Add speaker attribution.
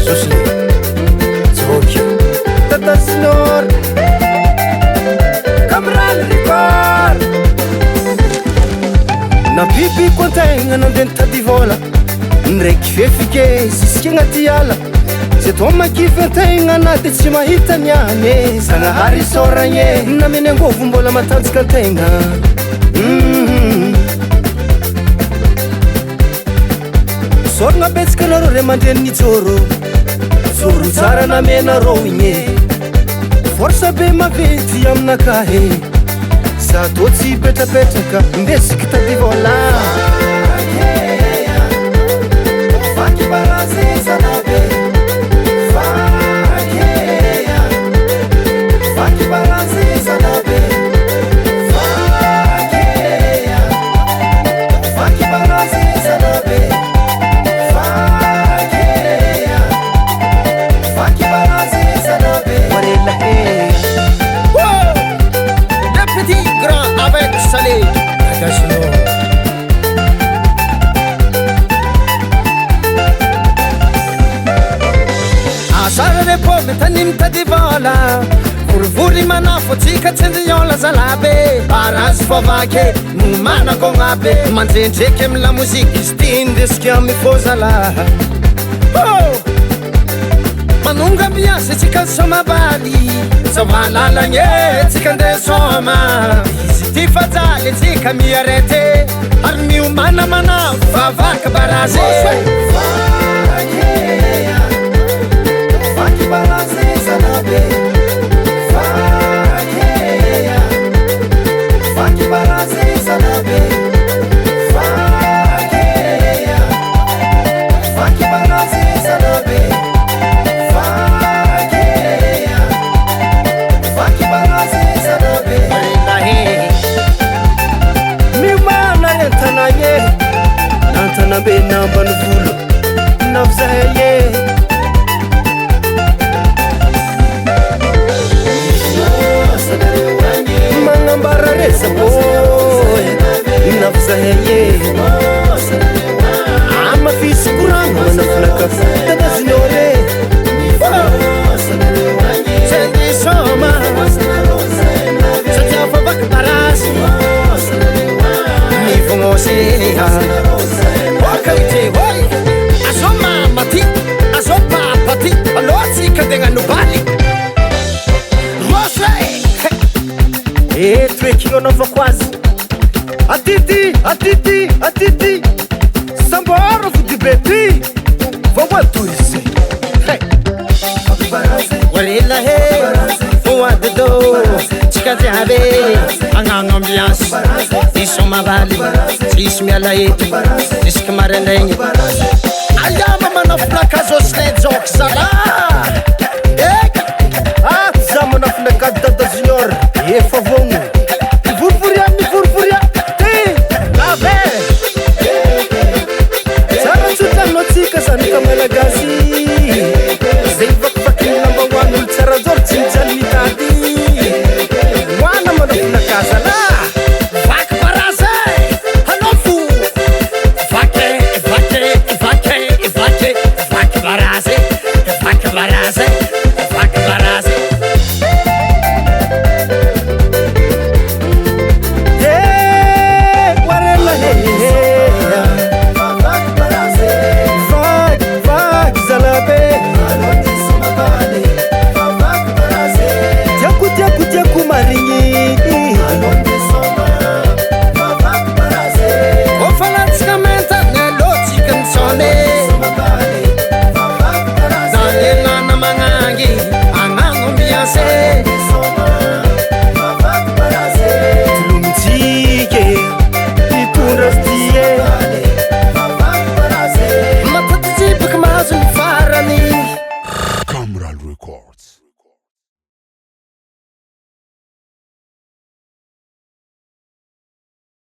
Speaker 1: Jocelyne, Tokyo, Tata Junior, Cameral Record. Nampipiko antegna nandeha nitady vôla, ndraiky fefike zisky agnaty ala. Zay tô makivy antegna na de tsy mahita ny any e. Zagnahary isaoragna e, nameny angôvo mbola matanjaka antegna. Sorogna betsaka anareo ray aman-dreny nijoro, joro tsara namenareo igny e. Force be maventy aminakahy e, za tô tsy hipetrapetraka, ndesiko hitady vôla.
Speaker 2: Le petit grand avec salé. Asara re pomme tany mitady vola. Vorivory manafo atsika tsindriola zalabe. Barazy fôvake momanako agnabe. Manjendreky amy la musique izy ty indesika amy fôzala. Oh! Manonga ambiance tsika somabaly. Somalalagny e tsika andeha soma. Izy ty fa jaly tsika miarete. Ary miomana manao vavaka barazy.
Speaker 1: Miomana ry an-tanàgna e, an-tanàmbe na ambanivolo, na fizahay e. Magnambara resako e, na fizahay e. Amafisy koragna manafinaka Dada Junior e.
Speaker 2: Tsendy soma satria favaky barazy. Mivognosea oka ite oy. Azao mama ty, azao papa ty, aloha tsika de hagnano baly. Roso e.
Speaker 1: Eto eky io anaovako azy. Atity, atity, atity. Samboara fodibe ty. Vao atory zay. Hey.
Speaker 2: Warela he, oadodo, tsika jiaby hagnano ambiance. Isomavaly, tsisy miala eto, jusque maraindraigny. Ayama manao flaka Jocelyn Jok zala. Eka.
Speaker 1: Ato za manao flaka Dada Junior. Efa voa.